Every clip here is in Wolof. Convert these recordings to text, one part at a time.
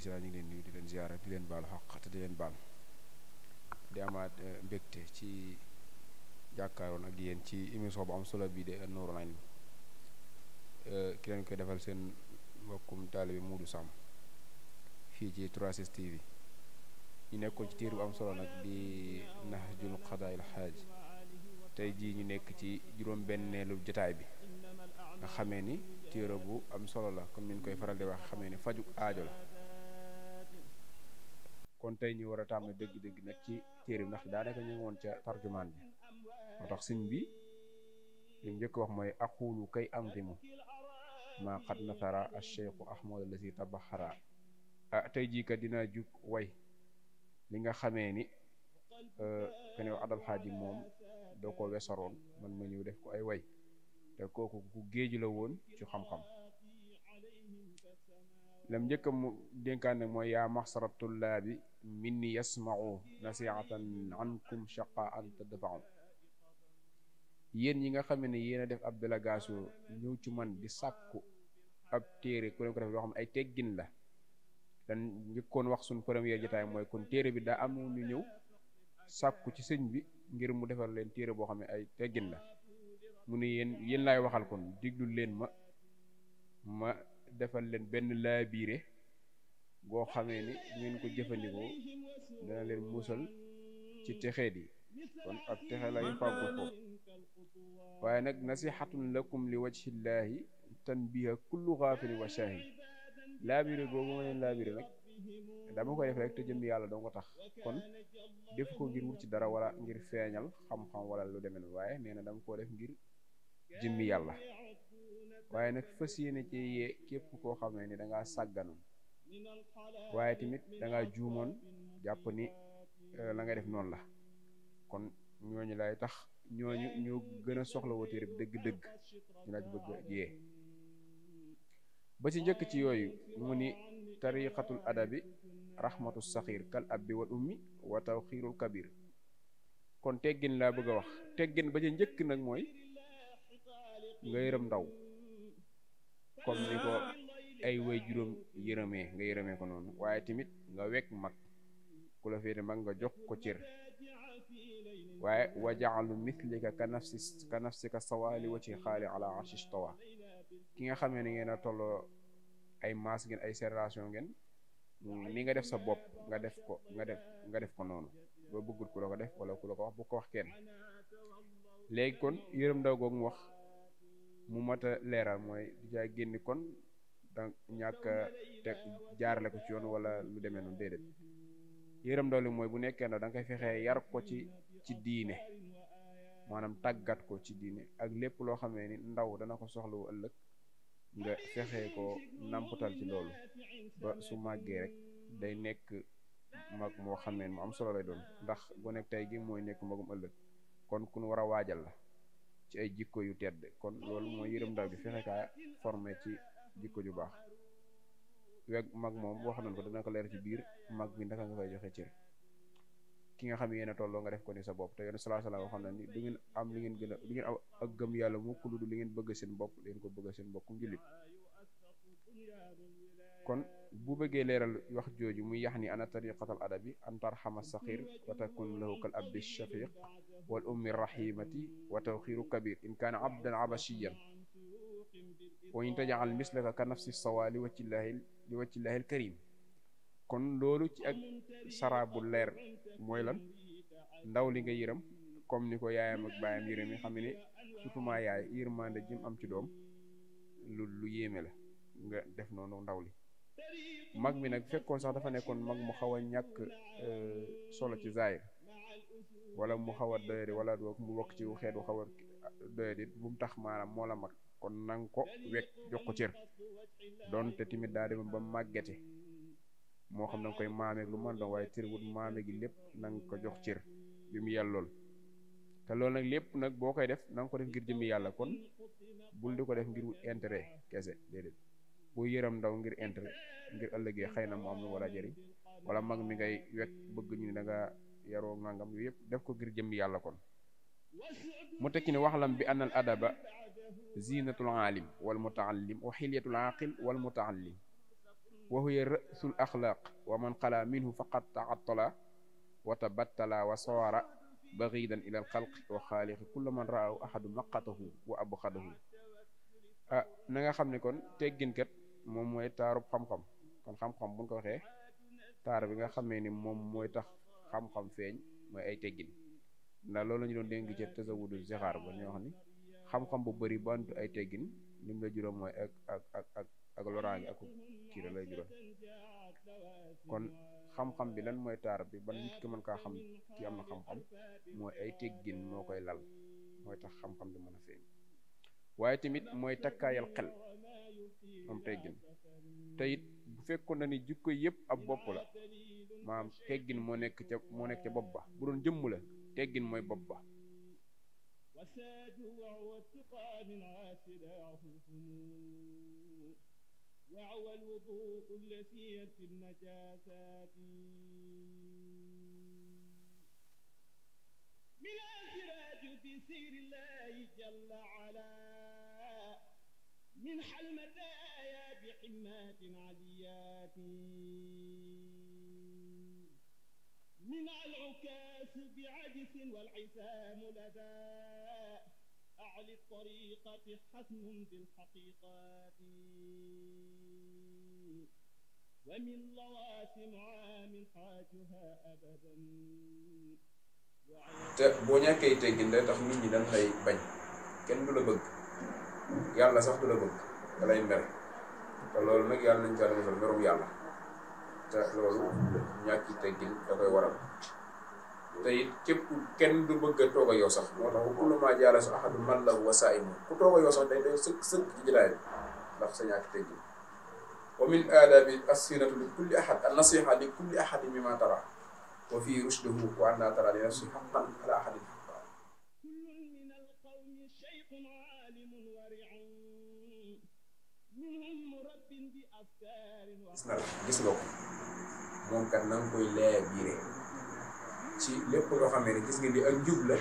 ñu ngi leen nuyu di leen ziyaara di leen baal xaq te di leen baal di amaat mbégte ci jàkkaaroon ak yéen ci émission bu am solo bii de Nourou Layn ki leen koy defal seen mbokkum taalibe Modou Samb fii ci 3STV ñu nekkoon ci téere bu am solo nag di Nahjul Qadaa'il Haaj tey jii ñu nekk ci juróom-benneelu jotaay bi nga xamee ni téere bu am solo la comme ni ñu koy faral di wax xamee ni faju aajo la kon tey ñu war a tàmbali dëgg-dëgg nag ci téere bi ndax daanaka ñu ngi woon ca tarjumaan bi moo tax sëñ bi li mu njëkk wax mooy aqulu kay anzimu maa qad nasara acheikhu ahmad allazi tabaxara tey jii kat dinaa jug way li nga xamee ni kenew adal xaaji moom doo ko wesaroon man ma ñëw def ko ay way te kooku ku géeju la woon ci xam-xam lam njëkk mu dénkaane mooy yaa maxsara tullaabi minni yasmau nasiatan ankum shaqa an tadfau yéen ñi nga xam ne yéen a def ab délégation ñëw ci man di sàkku ab téere ku leen ko def yoo xam ne ay teggin la dan njëkkoon wax suñ première jotaay mooy kon téere bi daa am ñu ñëw sàkku ci sëñ bi ngir mu defar leen téere boo xam ne ay teggin la mu ne yéen laay waxal kon diglu leen ma defal leen benn laabiire goo xamee ni ngeen ko jëfandikoo dana leen musal ci texeet yi kon ab texe lay fàggu ko waaye nag nasihatun lakum li wajhillaahi tanbiha kullu xaafili wa shaahi laabiire googu ma leen laabiire nag dama koy def rek te jëm yàlla doo ko tax kon def ko ngir wut ci dara wala ngir feeñal xam-xam wala lu demee noonu waaye nee na dama koo def ngir jëmmi yàlla waaye nag fas yéene ci yee képp koo xamee ni dangaa sàgganoon waaye tamit dangaa juumoon jàpp ni la nga def noonu la kon ñooñu lay tax ñooñu ñoo gën a soxla woo téere bi dëgg-dëgg ñu la ci bëgg yee ba ci njëkk ci yooyu mu ni tariqatul adabi rahmatu saxir kal abbi wal ummi wa tawxiirul kabir kon teggin laa bëgg a wax teggin ba ci njëkk nag mooy nga yërëm ndaw comme ni ko ay way juróom yërëmee nga yërëmee ko noonu waaye tamit nga wekk mag ku la féete mag nga jox ko cër waaye wa jaalu mithlika ka nafsika sawaali wa ci xaali ala arshish tawa ki nga xamee ne ngeen a tolloo ay maas ngeen ay génération ngeen ni nga def sa bopp nga def ko noonu boo bëggul ku la ko def wala ku la ko wax bu ko wax kenn léegi kon yërëm ndaw googu mu wax mu mat a leeral mooy du jaay génni kon da ñàkk te jaarale ko ci yoon wala lu demee noonu déedéet yërëm ndaw li mooy bu nekkee na da nga koy fexee yar ko ci diine maanaam tàggat ko ci diine ak lépp loo xamee ni ndaw dana ko soxlawu ëllëg nga fexee ko namputal ci loolu ba su màggee rek day nekk mag moo xam ne mu am solo lay doon ndax bu nekk tey gi mooy nekk magum ëllëg kon ku nu war a waajal la ci ay jikko yu tedd kon loolu mooy yërëm ndaw gi fexe kaa formé ci jikko ju baax weg mag moom wax nañ ko dana ko leer ci biir mag bi naka nga koy joxe cër ki nga xam yéen a tolloo nga def ko ni sa bopp te yoon sallallahu alayhi wasallam waxoon na ni du ngeen am li ngeen gën a du ngeen am ak gëm yàlla mukk lu du li ngeen bëgg seen bopp leen ko bëgg seen bokkum jullit kon bu bëggee leeral wax jooju muy yax ni ana tariqatal adabi an tarxama saxir wa takun lahu kal abdi shafiq wal ummi rahimati wa tawxiru kabir in kaana abdan abashiyan wa in tajal mislaka ka nafsi sawa li waccillahi al karim kon loolu ci ak saraabu leer mooy lan ndaw li nga yërëm comme ni ko yaayam ak baayam yërëm yi xam ne surtout maa yaay yërmande jim am ci doom lu yéeme la nga def noonu ndaw li mag mi nag fekkoon sax dafa nekkoon mag mu xaw a ñàkk solo ci zaahir wala mu xaw a doyadi wala mu bokk ci xeet wu xaw a doyadi bu mu tax maanaam moo la mag kon nang ko wekk jox ko cër doonte tamit daa dem ba màggete moo xam danga koy maameeg lu mën doon waaye tërwut maame gi lépp nanga ko jox cër bi mu yàllool te loolu nag lépp nag boo koy def nanga ko def ngir jëmmi yàlla kon bul di ko def ngir intérêt kese déedéet boo yëram ndaw ngir intérêt ngir ëllëgee xëy na mu am lu war a jëriñ wala mag mi ngay wekk bëgg ñu ne da nga yaroo nangam yooyu yëpp def ko ngir jëmmi yàlla kon mu tekki ne waxlam bi anal adaba zinatul alim wal mutaallim wa xilyatul aqil wal mutaallim wa huwa ra'sul axlaaq wa man xala minhu faqad ta'attala wa tabattala wa sawara baghidan ila alxalqi wa xaaliqi kulla man raahu ahadu maqatahu wa abxadahu na nga xam ne kon tegginkat moom mooy taarub xam-xam kon xam-xam buñ ko waxee taar bi nga xamee ni moom mooy tax xam-xam feeñ mooy ay teggin ndax loolu la ñu doon dénk ci tasawudu zixaar ba ñu wax ni xam-xam bu bëri bantu ay teggin lim la juróom mooy ak loraange ak kii la lay juróom kon xam-xam bi lan mooy taar bi ban nit ki mën kaa xam ki am na xam-xam mooy ay teggin moo koy lal mooy tax xam-xam bi mën a feeñ waaye tamit mooy takkaayal xel moom teggin te it bu fekkoon na ni jikko yëpp ab bopp la maanaam teggin moo nekk ca bopp ba bu doon jëmm la teggin mooy bopp ba وعوى الوضوء التي يرفي النجاسات من السراج في سير الله جل وعلا من حلم الرايا بحمات عليات من العكاس بعجز والعثام لدى أعلى الطريقة حسم بالحقيقات ومن لواسم عام حاجها أبدا te boo ñàkkee teggin day tax nit ñi dañ lay bañ kenn du la bëgg yàlla sax du la bëgg da lay mer te loolu nag yàlla nañ ca musal merum yàlla te loolu ñàkki teggin da koy waral te it képp kenn du bëgg a toog a yow sax moo tax kullu maa jaala su ahadu man lahu wasaa'imu ku toog a yow sax day sëkk ci jëlaay ndax sa ñàkki teggin wa min aadabi as-siratu li kulli ahad an-nasiha li kulli ahad mimma tara wa fi rushdihi wa anna tara li nafsi haqqan ala ahadin haqqan من القوم شيخ عالم ورع منهم مرب بأفكار gis nga ko moom kat na nga koy lee biire ci lépp loo xam ne gis nga li ak njub la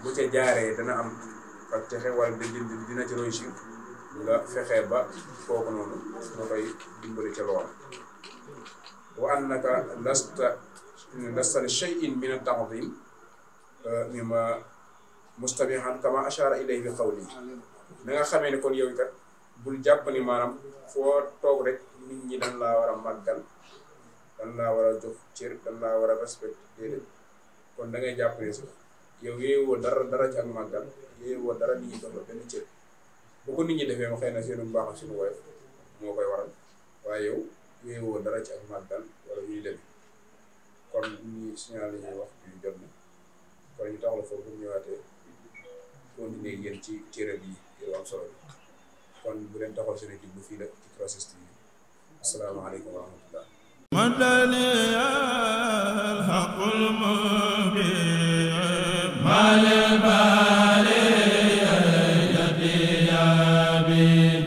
bu ca jaaree dana am ak texe wala dina ci réussir nga fexe ba kooku noonu nga koy dimbali ca loola wa annaka lasta li shay'in min at-ta'zim mimma mustabihan kama ashara ilayhi bi qawli na nga xamee ne kon yow kat bul jàpp ni maanaam foo toog rek nit ñi dañ laa war a màggal dañ laa war a jox cër dañ laa war a respecté déedéet kon da ngay jàpp ne sax yow yéewoo dara ci ak màggal yéewoo dara nit ñi jox la benn cër bu ko nit ñi defee ma xëy na seenu mbaax ak suñu woyof moo koy waral waaye yow yéewoo dara ci ak màggal wala ñuy demee kon ñi signal la ñuy wax yu jot na kon ñu taxawal foofu bu ñëwaatee continuer yéen ci cëram yi yu am solo bi kon bu leen taxaw seen équipe bu fii la ci Crocus TV asalaamaaleykum wa rahmatullah مدني الحق المبين ما للبالي يدي يا بي